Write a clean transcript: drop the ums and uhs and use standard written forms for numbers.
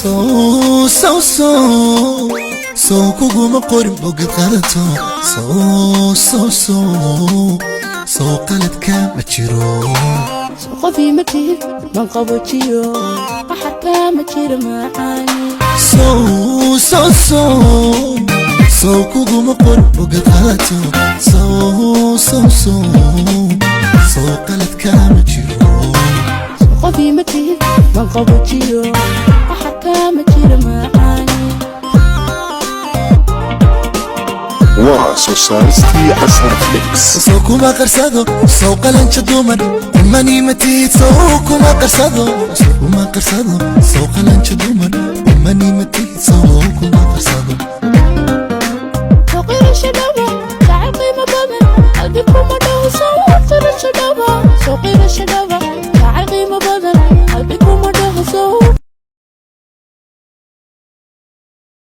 Sow sow sow sow kuguma qorin bogad qalato. Sow sow sow sow qaladka ma jiro. Qofii ma tihid, man qabojiyo, qaxarkaa ma jiro, macaani. Sow sow sow sow kuguma qorin bogad qalato. Sow sow sow sow qaladka ma jiro. Qofii ma tihid, man qabojiyo, qaxarkaa ma jiro, macaani. Waa soo saaristii Casar Flix. Sow kuma qarsado, sow qalanja dumar kumani matid. Sow kuma qarsado, sow kuma qarsado, sow qalanja dumar.